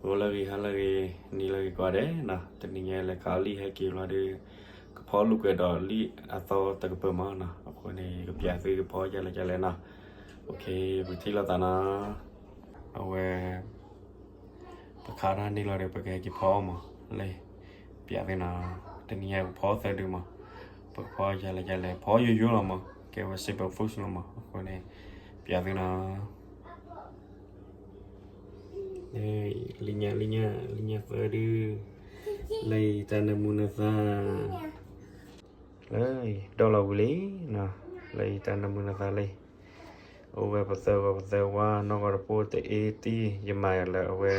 ဂီၤလၢအဂ့ၤ ဟါလၢအဂ့ၤ နံၤလၢအဂ့ၤကိးဂၤဒဲးနီၤ, တနံၤညါလဲၤခးအီၣ်လံာ်ဟဲက့ၤဘျီဒီး ကဖီလိာ်ကွဲဒီးလံာ်အသီတကပၤမးနီၤ, အဃိန့ၣ် ကပျးသုကဖီယၤလဲၣ်ယၤလဲၣ်နီၤ, ပကထံၣ်လိာ်သးနီၤ, အဝဲ ပခးတၢ်န့ၣ်လီၤဒီး ပကဟဲက့ၤဖီအီၣ်မး, လၢ ပျးသုနီၤ, တနံၤညါပကဖီသၢဒုမး, ပကဖီယၤလဲၣ်ယၤလဲၣ် ဖီယိယိလီၤမး, ကဲဝဲ simple food လီၤမး, အဃိန့ၣ် ပျးသုနီၤ လံာ်ညါ လံာ်ညါ လံာ်ညါသၢဒု, လၢအံၤတၢ်နၢမူနသါ, လၢအံၤဒီးလီၤဝံၤလံနီၤ, လၢအံၤတၢ်နၢမူနသါလၢအံၤ, အိၣ်ဝဲပသၢဂီၤပသၢဝါ နီၢ်ဂီၤတပိၢ်တအ့တံၢ် ယမၤလၢအဝဲ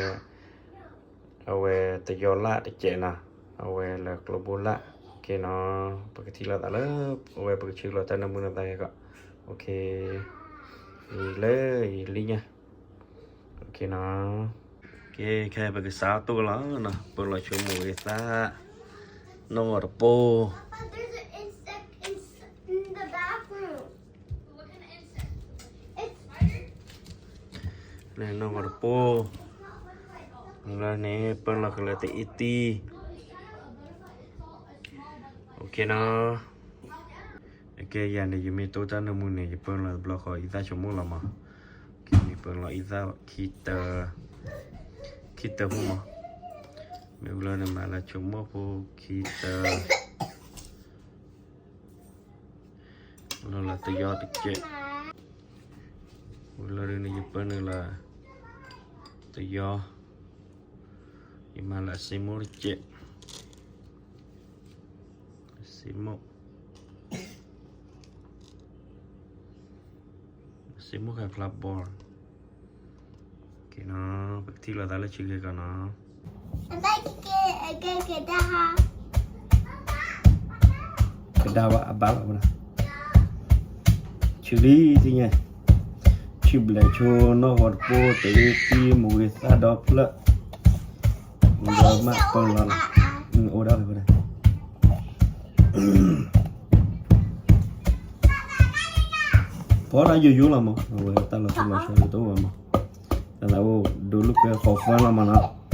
အဝဲတယီလၢ်တစဲးနီၤ, အဝဲလၢကျိဘိလၢ်, ကဲနီၤ, ပကထံၣ်လိာ်သးလၢ အဝဲပကဆှၢလီၤတၢ်နၢမူနသါဟဲကီး, လၢအံၤလံာ်ညါ, နီၤ, ကဲ ခဲအံၤပကစးထီၣ်တိၢ်လီၤနီၤ, ပၢလီၤဆိကမိၣ်ဂ့ၤသး, နီၢ်ဂီၤတပိၢ် နီၢ်ဂီၤတပိၢ်, လၢန့ၣ် ပၢလီၤကလၢၤတအ့တံၢ်, နီၤ, ကဲယၤန့ၣ် ယမ့ၢ်တိၢ်တၢ်နၢမူန့ၣ် ယပၢလီၤတဘျီဃီ အံသၣ်ဆိကမိၣ်လီၤမး, ကဲမ့ၢ်ပၢလီၤအံသၣ်ခံတၢ, ခံတၢဖိမး, မ့ၢ်ဝံၤလီၤန့ၣ် မၤလၢဆိကမိၣ်ဖိခံတၢ လီၤလၢတယီတစဲး, ဝံၤလီၤဒုန့ၣ် ယပၢနုာ်လၢ တယီ, ယမၤလၢအစ့မိၣ်တစဲး, အစ့မိၣ်, အစ့မိၣ်ဃဲဖျါဘီ, ကဲနီၤ, ပကထံၣ်လိာ်သးလၢဆံးကဲကီးနီၤ ကဒါဝဲအဘၣ်လီၤဝဲဒၣ်, ဆံးလံတညါ, ဆံးဘျဲးဆိနီၢ်ဂီၤတပိၢ်တအ့တံၢ် မူဂ့ၤသၣ်ဒီဖျၢၣ်, ဒီးမးပၢလီၤနီၤ, အိၣ်ဒၣ်ဝဲဒၣ် ဖီတၢ်ယိယိလီၤမး, အဝဲတၢ်လီၤတိၢ်လီၤဆီတအိၣ်ဘၣ်မး, တၢ်လၢအိၣ်ဒိလူၢ်ကွဲဃီၤဖၢလီၤမးနီၤ လီၤ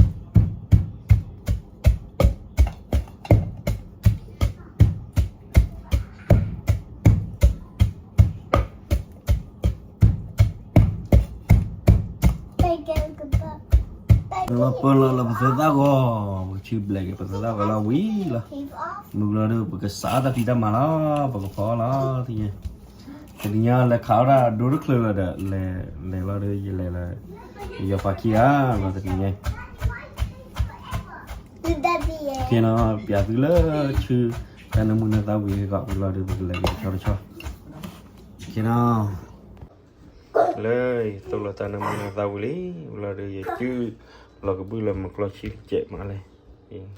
ပၢလီၤလၢပသၢသၣ်ဂီၤ, ပကဆံးဘျဲးက့ၤပသၢသၣ်ဂီၤလီၤဝံၤလီၤ, မုၢ်လီၤဒီး ပကစးတၢ်ဖံးတၢ်မၤလီၤ, ပကဖီလီၤ, တနံၤညါလဲၤခးအီၣ်တၢ်ဒိတချုးလီၤဒီး လဲၤလီၤဒီး ယလဲၤလၢ ယယီၤပှၤခံဂၤလီၤတနံၤညါ, ပျးသုလၢဆူ တၢ်နၢမူနသါဝံၤဟဲကီးဝံၤလီၤဒီး ပကလဲၤက့ၤတဆီတဆီ, လၢသိလီၤတၢ်နၢမူနသါဝံၤလံ, ဝံၤလီၤဒီး ယစုလီၤကဘုၣ်လၢမုၢ်ကျီၢ်ဆံတစဲးမးလဲၣ်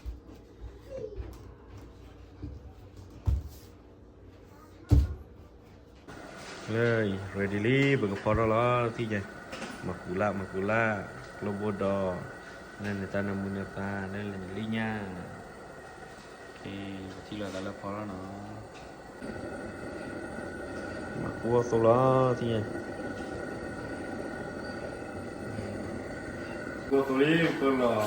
လၢ ready လံ ပကဖီထီၣ်လီၤ ထံၣ်ညါ, မၤကူလၢ် မၤကူလၢ် ကျိဘိဒီး လၢန့ၣ်တၢ်နၢမူနသါ လၢန့ၣ်လံညါ, ထံၣ်လိာ်သးလၢဖီထီၣ်နီၤ, မၤကူအီၣ်သိလီၤ ထံၣ်ညါ, ကူအီၣ်သိလံ ပၢလီၤ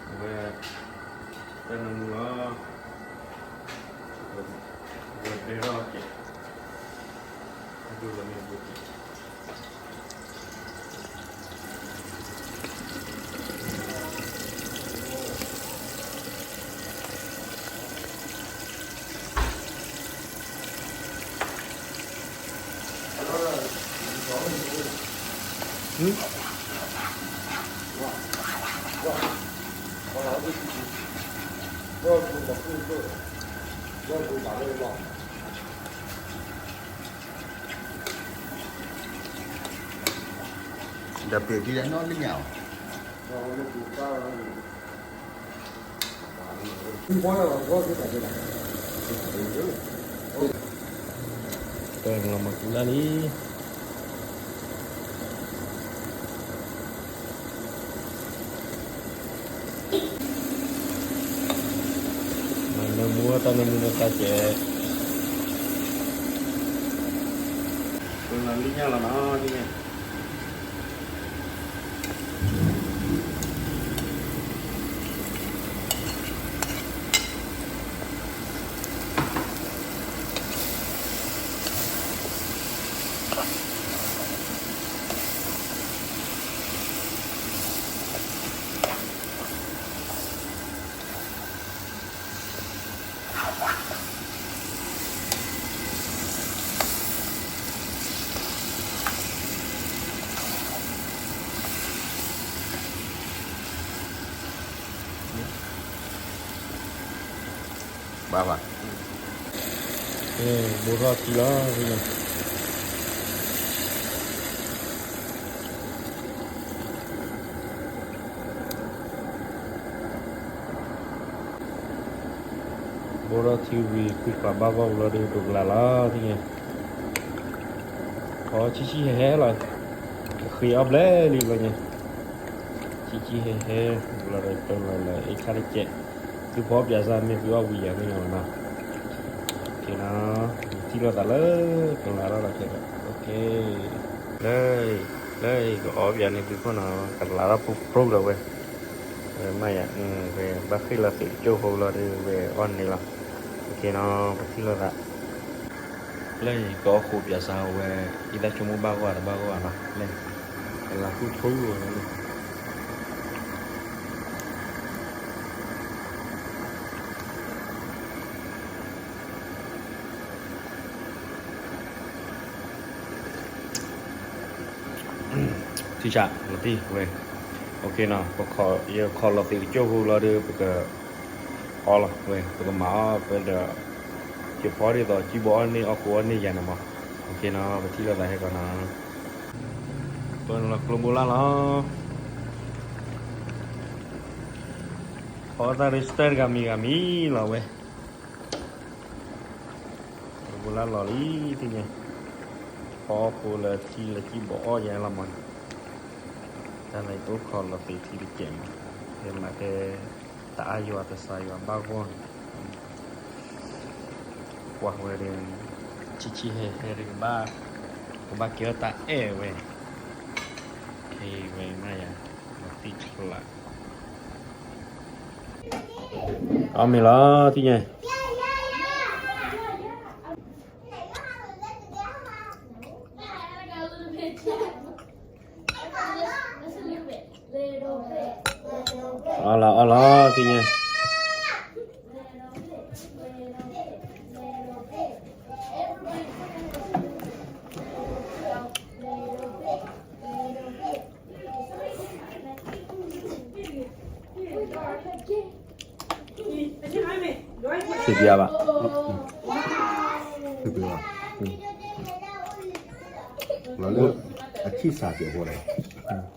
အဝဲ တၢ်နၢမူလီၤ, အဝဲဘဲထီၣ်ကဲး, အဒိၣ်လီၤမ့ၢ်ဘိကဲး, ဒီးပ့ၤဒ်လဲၣ်နီၣ်လံညါအီၤ, တၢ်လီၤမၤကူလၢ်လံ, မၤနၢမူတၢ်နၢမူနသါကဲး, ပလီၤလံညါလီၤနီၤ ဒ်န့ၣ် ဘၣ်ဘၣ်, ဘိထီၣ်ထံလီၤ, ဘိထီၣ်ထံဝံၤ ကွံာ်ပှၤဘၣ်ဂီၢ်ပူၤလီၤဒီး ဒိးကလးလီၤ, သ့ၣ်ညါ, အီဆံးဆံးဟဲဟဲလီၤ, ကဃ့အီၣ်ဘျဲၣ်လံလီၤညါ, ဆံးဆံးဟဲဟဲလီၤဒီး တလီၤလၢအ့ၣ်ခါတကဲး, သုဖီအီၣ်ပၠးစၢ် မ့ၢ်သုအီၣ်ဝံၤယၤသ့ၣ်ညါလီၤနီၤ, က့ၤနီၤ, ထံၣ်လိာ်သးလၢ ကလးထီၣ်လီၤခဲဒီး လၢ လၢကအီၣ်ပၠးန့ၣ်သုခိၣ်နီၤ ကလးထီၣ်ဖိပြိလီၤဝဲ, ဝဲမ့ၢ်ယၤ, ဝဲဘၣ်ဃ့ၢ်လီၤသံးကၠိဖိလီၤဒီး ဝဲအီၣ်န့ၣ်လီၤ, က့ၤနီၤ ပထံၣ်လိာ်သး လၢအံၤ ကအီၣ်ဃိးပၠးစၢ်ဝဲ အံသၣ်ဆိကမိၣ်ဘၣ်ဂီၢ်တဘၣ်ဂီၢ်နီၤ, လၢ ကလးဃုထူလီၤလၢ ထံဆးလီၤတံၢ်ဝဲ, အိၣ်ခ့နီၤ, ယခီၣ်လီၤသံးကၠိဖိလီၤဒီး ပကအီၣ်လီၤဝဲ ပကမၤအီၣ်ဖဲဒီး ယဖီဒ်သိး ကံဘီအီၣ်န့ၢ်အီၣ်ဃိအီၣ်န့ၢ်ယၤန့ၣ်မး, အိၣ်ခ့နီၤ ပထံၣ်လိာ်သးဟဲကီးနီၤ, ပလီၤကျိဘိလၢ်လီၤ, ဖီသၣ်ရ့စတၢၢ်တဂၤမံၤဂၤမံၤလီၤဝဲ ဘိလၢ်လီၤလံ သ့ၣ်ညါ, ဖီအီၣ်ဃိလၢထံလၢကံဘီအီၣ်ယၤလီၤမး, တၢ်လၢကအိၣ်ခီၣ်လီၤသံးထံတကဲးမး, ဖဲမၤတဲ တအါယွၤတစးယွၤဘၣ်ဂီၢ်န့ၣ်, ကွၢ်ဝဲဒီး ဆံးဆံးဟဲဟဲဒီးကဘၣ်, ကဘၣ်ကဲထီၣ်တၢ်အဲၣ်ဝဲ, ဝဲမ့ၢ်ယၤ, လီၤတံၢ်ချး အီၣ်မ့ၤလီၤ သ့ၣ်ညါ, အီၣ်လီၤအီၣ်လီၤ သ့ၣ်ညါ စံးဘၣ်, လီၤလၢ အထံၣ်စးက့ၤအဃိဒီး